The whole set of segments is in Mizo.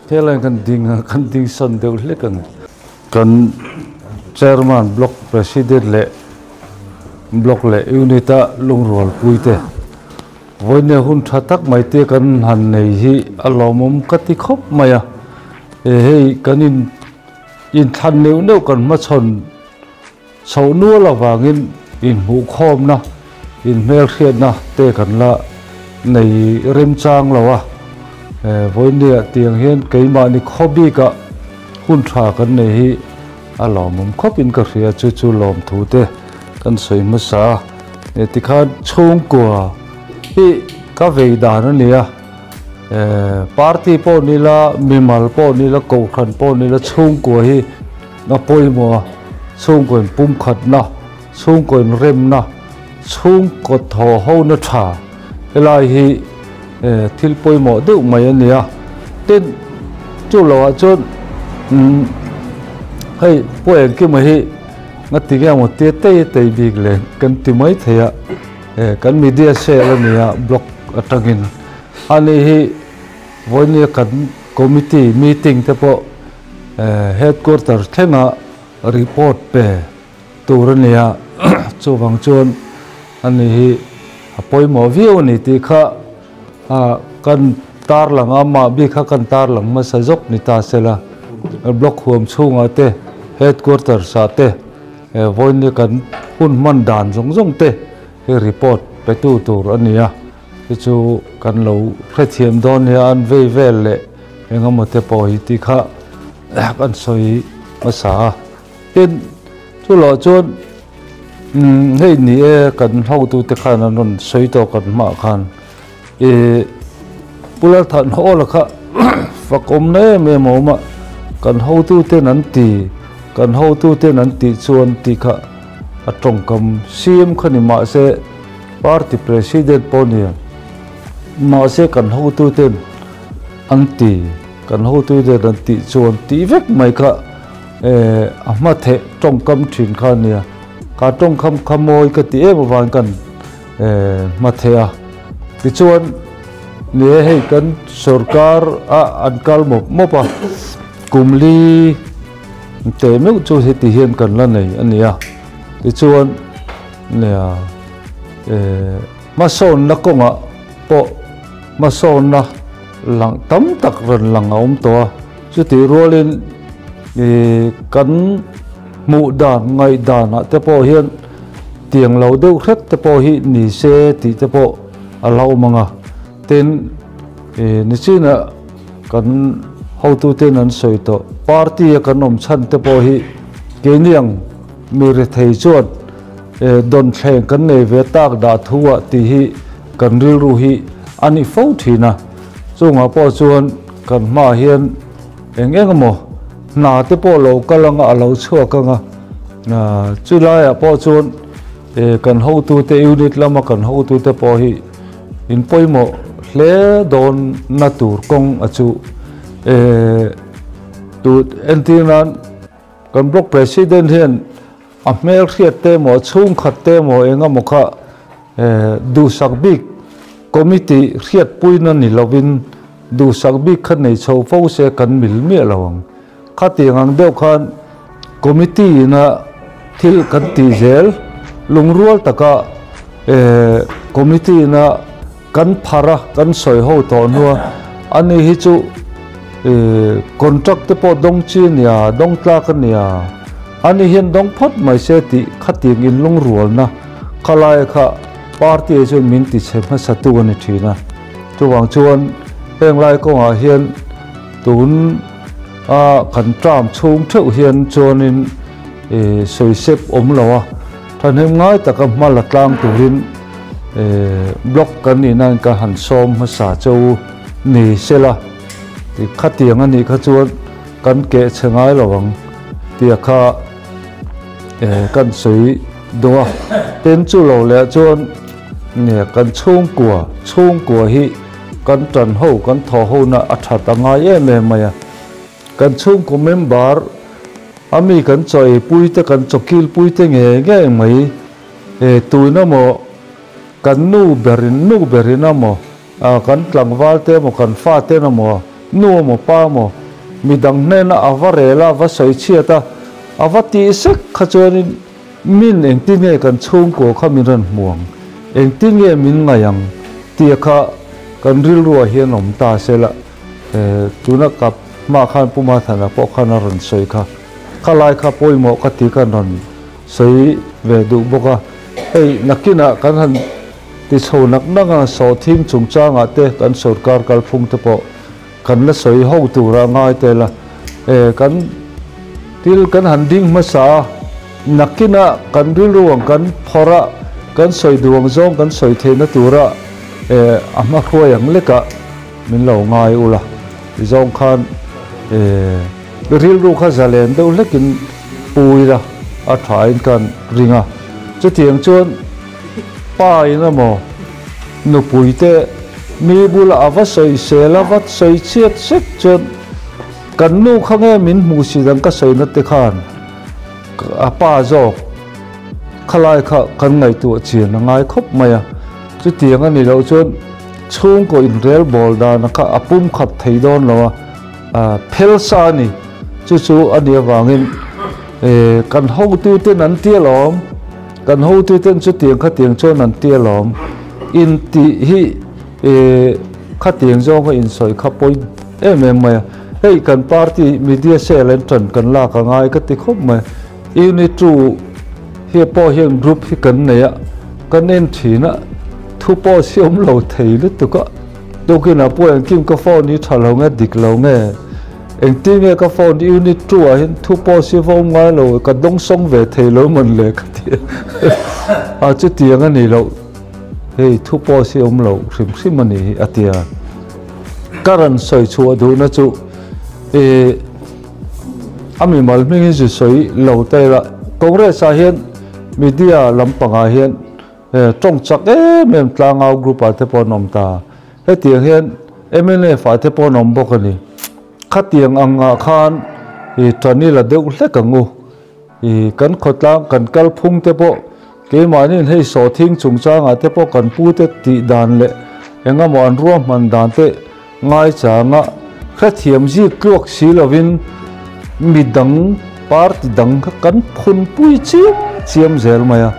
Helai kan ding a, kan ding sawn deuh hlek a ni. Kan Chairman, Block President leh Block leh Unit a lungrualpui te vawinia hun tha tak mai te kan han nei hi a lawmawm ka ti khawp mai a. Hei kan in inthlan neuh neuh kan hmachhawn chhoh nual avangin inhmuhkhawmna, inhmelhriatna te kan la nei remchang lo a. Vawinia tiang hian keimahni khaw bikah hun tha kan nei hi a lawmawm khawpin ka hria, chu chu lawmthu te kan sawi hmasa a. Tikhan chhungkua hi ka vei dan a ni a, party pawh ni la, mimal pawh ni la, kohhran pawh ni la chhungkua hi A pawimawh a, chhungkaw in pumkhatna, chhungkaw in remna, chhungkaw thaw hona tha helai hi thil pawimawh deuh mai a ni a. Tin, chu lohah chuan hei Pu Engkima hi ngati nge maw tia tei tei bik le kan ti mai thei a, kan media cell a ni a blog atangin ani hi vawinia kan committee meeting te pawh Headquarter thlenga report pe tur a ni a, chuvang chuan ani hi a pawimawh viau a ni tih kha kan tarlang a, amah bik kha kan tarlang hmasa zawk ni ta se la, block huam chhungah te, headquarters ah te, vawiin kan hun hman dan zawng zawng te hi report petu tur a ni a, chu chu kan lo hrethiam dawn nia an vei vel leh. Engemaw te pawh hi tih kha kan sawi hmasa a. Tin, chu loh chuan hei ni e kan hotute khan an rawn sawi tawh kan hmaah khan ih Pu Lalthanhawla kha fakawmna em em a awm a, kan hotuten an ti, kan hotuten an tih chuan tih kha a tawngkam siam kha ni mahse party president pawh ni mahse kan hotuten An ti, kan hotu den an tih chuan tih vek mai kha a hma theh tawngkam thin kha a nia. Kha tawngkam kha mawi ka ti em avangin kan hma theh a. Tichuan ni e hei kan sorkar a an kal mawp mawp a, kum li teh meuh chu heti hian kan la nei a nia. Tichuan nia hmasawnna kawngah pawh hmasawnna lang tam tak rawn lang a awm tawh a, chutih rualin ih kan hmuh dan ngaih danah te pawh hian tiang lo deuh hret te pawh hi ni se tih te pawh a la awm ang a, tin ih nichinah kan hotuten an sawi tawh party a kan awm chhan te pawh hi keini ang mi rethei chuan Dawnthleng kan nei ve tak dah thu ah tih hi kan rilru hi a ni fo thin a, chungah pawh chuan kan hmaah hian eng eng emaw hna te pawh lo kal anga a lo chhuak anga, chulaiah pawh chuan kan hotute unit lama kan hotute pawh hi in pawimawh hle dawn na tur kawng a chu entir nan kan block president hian A hmel hriat te emaw, a chhungkhat te emaw eng emaw kha duhsak bik committee hriatpuina ni lovin duhsak bik kha nei chho fo se kan mil miah lo ang. Khatiang ang deuh khan committee ina thil kan tih zel lungrual taka committee ina kan phar a, kan sawi ho tawh hnua ani hi chu contract te pawh dawng chi a nia, dawng tlak a nia, ani hian dawng phawt mai se tih khatiang in lungrualna khalai kha party ah chuan min ti chhe hmasa tu a ni thin a. Chuvang chuan heng lai kawngah hian tun a kan term chhung theuh hian chuanin sawisep awm lo a, thahnem ngai taka hma la tlang turin Block kan nih nan ka han sawm hmasa che u ni sela ti khatiang a nih kha chuan kan keh chhe ngai lo ang tia kha kan sawi duh a. Tin chu lo leh chuan kan chhungkua chhungkua hi kan tan ho kan thaw ho na a that a ngai em em mai a. Kan chhungkaw member a mi kan chaw ei pui te kan chaw kil pui te ngei ngei mai. E tuina maw kan nu berin nu berin a maw kan tlangval te maw kan fa ten a maw Nu emaw pa emaw midang hnena a va rel a, va sawi chhiat a, a va tih sek kha chuanin min engtin nge kan chhungkaw kha min rawn hmu ang, engtin nge min ngaih ang tia kha kan rilruah hian awm ta se la, tuna ka hmah khan Pu Mathana pawh khan a rawn sawi kha, kha lai kha pawimawh ka ti khan rawn sawi ve duh bawk a, hei nakinah kan han ti chho nak nak a, sawhthing chungchangah te kan sorkar kalphung te pawh kan la sawi ho tura ngai tel a, kan thil kan han ding hmasa a, nakinah kan rilru ang kan phawrh a, kan sawi duh ang zawng kan sawi theihna tura a hma hruai ang lekah min lo ngai ula ti zawng khan rilru kha zalen deuh hlekin pu ila a thain kan ring a, chutiang chuan pa in emaw nupui te mi bulah a va sawi sel a va sawi chhiat sek chuan kan nu kha nge min hmuh si dang ka sawina te khan a pa zawk khalai kha kan ngaihtuah chian a ngai khawp mai a, chutiang a ni loh chuan chhungkaw inrel bawl dana kha a pum khat thei dawn lo a, phel sa a ni chu chu a nih avangin kan hotuten an ti alawm. Kan hotuten chutiang khatiang chuan an ti alawm. Intih hi khatiang zawnga insawi kha pawi em em mai a. Hei kan party media cell an tan kan lak a ngai ka ti khawp mai. Unit two hi pawh hian group hi kan nei a, kan en thin a, thu pawh si awm lo thei lutuk a. Tukinah pawh engkim ka phone hi tha lo nge dik lo nge? Engtin nge ka phone unit two ah hian thu pawh si va awm ngai lo, ka dawng sawng ve thei lo mawn le ka ti a, chutiang a ni loh, hei thu pawh si awm lo hrim hrim a ni hi a ti a. Ka rawn sawi chhuah duhna chu ih a mimal hming hi zu sawi lo ta ila, Congress ah hian media lampangah hian tawng chak em em tlangau group ah te pawh an awm ta. Hetiang hian mnf ah te pawh an awm bawk a ni. Khatiang ang ah khan i tan ila deuh hlek ang u. I kan khawtlang kan kal phung te pawh keimahniin hei sawhthing chungchang ah te pawh kan pu te tih dan leh engemaw an ruahman dan te ngaichang a hrethiam zik tluak si lovin midang party dang kha kan phun pui chiam chiam zel mai a.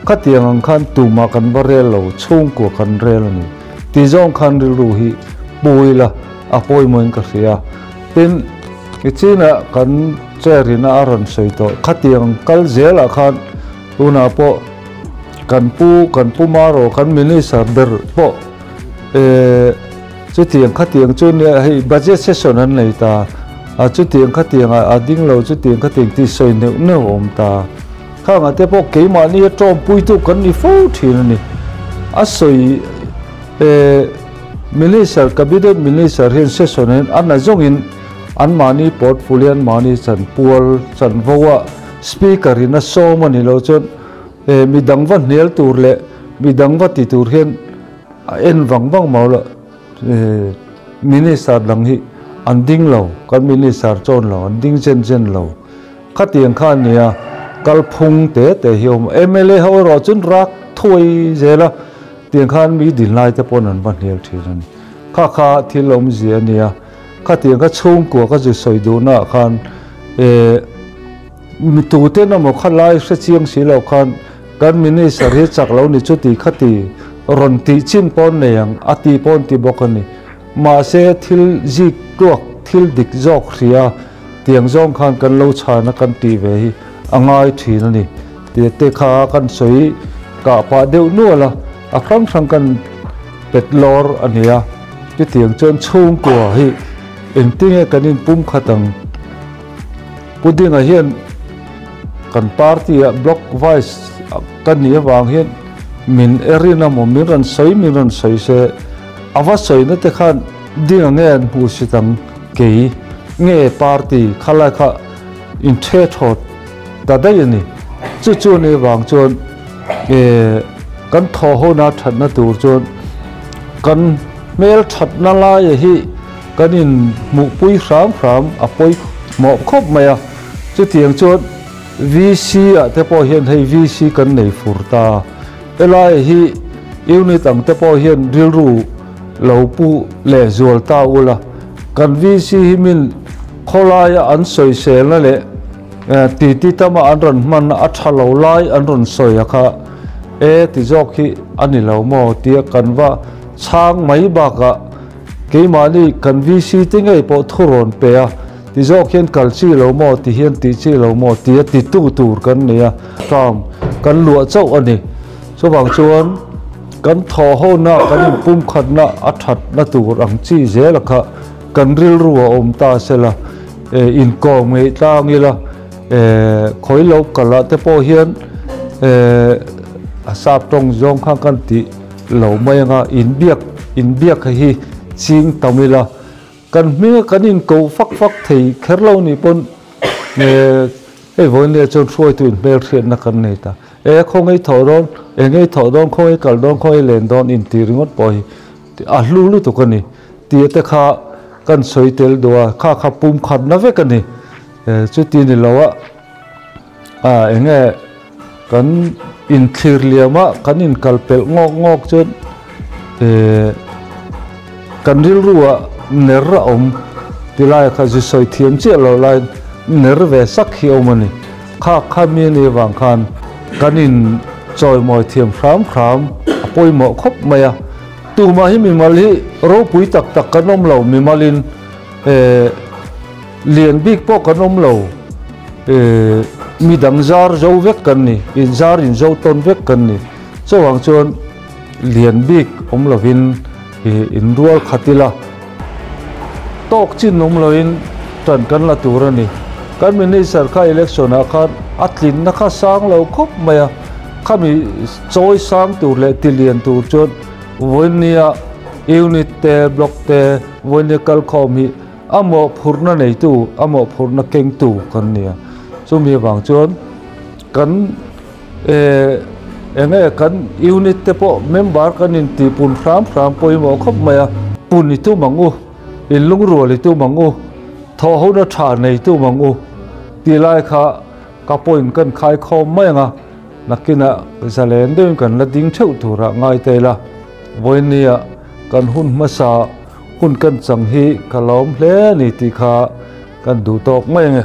Khatiang ang khan tumah kan va rel lo, chhungkua kan rel a ni. Ti zawng khan rilru hi pu ila a pawimawhin ka hria. Tin, i chinah kan chair ina a rawn sawi tawh. Khatiang kal zelah khan tunah pawh kan pu, kan pu Maro, kan minister ber pawh eh chutiang khatiang chu nia hei budget session an nei ta a, chutiang khatiang a ding lo, chutiang khatiang tih sawi neuh neuh a awm ta. Khangah te pawh keimahni a tawmpuitu kan ni fo thin a ni. A sawi eh Minister, Cabinet Minister hian session hian a na zawngin anmahni portfolio anmahni chanpual chanvo a Speaker in a sawm a ni lo chuan eh midang va hnial tur leh midang va ti tur hian a en vang vang mau lo. Eh Minister dang hi an ding lo, kan Minister chawn lo, an ding chen chen lo. Khatiang kha a nia, kalphung te te hi a awm. Mla ho erawh chuan rak thuai zel a, tiang khan mi din lai te pawn an va hnial thin a ni. Kha kha thil awmzia a nia, khatiang kha chhungkua ka zu sawi duhnaah khan eh mi tuten emaw kha lai hre chiang si loh khan kan minister hi chak lo ni chuti khati rawn tih chin pawn nei ang a ti pawn ti bawk a ni. Mahse thil zik tluak thil dik zawk hria. Tiang zawng khan kan lo chhan a kan tih ve hi a ngai thin a ni. Tia te kha kan sawi kah pah deuh nual a, a hrang hrang kan pet lawr a ni a. Chutiang chuan chhungkua hi engtinge kan inpum khat ang? Pu Dinga hian kan party ah block vice ka nih avang hian min erin a maw, min rawn sawi min rawn sawi se, a va sawina te khan Dinga nge an hmuh sit ang? Kei nge party khalai kha in the thawt ta daih a ni. Chu chu ni vang chuan kan thaw hona thatna tur chuan kan hmel thatna laia hi kan in hmuhpui hram hram a pawi mawh khawp mai a. Chutiang chuan VC ah te pawh hian hei VC kan nei fur ta. Helai hi unit ang te pawh hian rilru lo pu leh zual ta ula. Kan VC hi min khawlaia an sawiselna leh titi tama an rawn hmanna a tha lo lai an rawn sawi a kha e ti zawk hi a ni lo maw tia kan va chhang mai bakah keimahni kan VC te ngei pawh thu rawn pe a ti zawk hian kal chi lo maw ti hian tih chi lo maw tia titu tur kan nei a term kan luah chauh a ni. Chuvang chuan kan thawhhona kan inpumkhatna a thatna tur ang chi zel kha kan rilru a awm ta sela inkawm ngeih tlang ila khawi lo kal ah te pawh hian a sap tawng zawng khan kan tih lo mai anga inbiak inbiak hi ching tam ila kan hminga kan inkoh fak fak thei kher lo nih pawn hei vawiin leh chuan hruaitu in hmelhriatna kan nei ta. E khawngaih thawh dawn, e ngei thawh dawn, khawngaih kal dawn, khawngaih len dawn intih ringawt pawh hi a hlu lutuk a ni. Tia te kha kan sawi tel duh a, kha kha pum khatna vek a ni. Chuti ni lo a, a enge kan inthlir liam a, kan inkal pelh ngawk ngawk chuan kan rilru ah ner a awm tilai kha zu sawi thiam chiah lo laiin ner ve sak hi a awm a ni. Kha kha mi ni vang khan kan in chawimawi thiam hram hram a pawimawh khawp mai a, tumah hi mimal hi ropui tak tak kan awm lo, mimal in lian bik pawh kan awm lo, midang zar zo vek kan ni, in zar in zo tawn vek kan ni, chuvang chuan lian bik awm lovin in rual khat ila. Tawk chin awm loin tan kan la tur a ni. Kan Minister kha election ah khan a tlinna kha sang lo khawp mai a, khami chawi sang tur leh ti lian tur chuan vawinia unit te, block te, vawinia kalkhawm hi a mawhphurhna neitu, a mawhphurhna kengtu kan ni a. Chumi avang chuan kan Enge kan unit te pawh member kan intih pun hram hram pawimawh khawp mai a, pun i tum ang u, in lungrual i tum ang u, thawhhona tha nei tum ang u tih lai kha ka point kan khai khawm mai ang a, nakinah zalen deuhin kan la ding theuh turah ngai ta ila, vawinia kan hun hmasa hun kan chang hi ka lawm hle a ni tih kha kan duh tawk mai ang e.